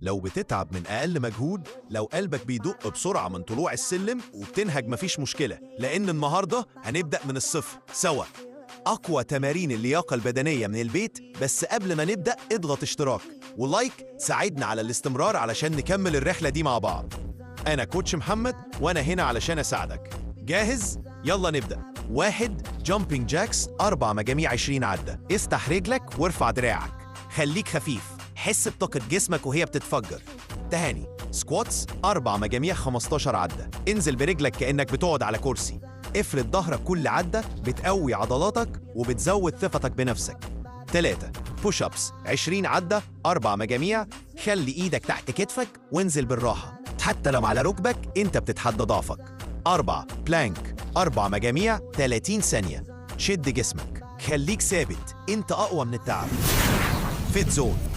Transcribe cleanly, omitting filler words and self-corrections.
لو بتتعب من أقل مجهود، لو قلبك بيدق بسرعة من طلوع السلم وبتنهج، مفيش مشكلة، لأن النهاردة هنبدأ من الصفر سوا. أقوى تمارين اللياقة البدنية من البيت. بس قبل ما نبدأ، اضغط اشتراك و like، ساعدنا على الاستمرار علشان نكمل الرحلة دي مع بعض. أنا coach محمد وأنا هنا علشان أساعدك. جاهز؟ يلا نبدأ. 1، jumping jacks، أربع مجاميع، 20 عدة. افتح رجلك وارفع دراعك، خليك خفيف، حس بطاقة جسمك وهي بتتفجر. تاني، squats، أربع مجاميع، 15 عدة. انزل برجلك كأنك بتقعد على كرسي، افرد ظهرك. كل عدة بتقوي عضلاتك وبتزود ثقتك بنفسك. 3، push ups، 20 عدة، أربع مجاميع. خلي إيدك تحت كتفك وانزل بالراحة، حتى لو على ركبك، انت بتتحدى ضعفك. 4، plank، أربع مجاميع، 30 ثانية. شد جسمك، خليك ثابت، انت أقوى من التعب. Fit Zone.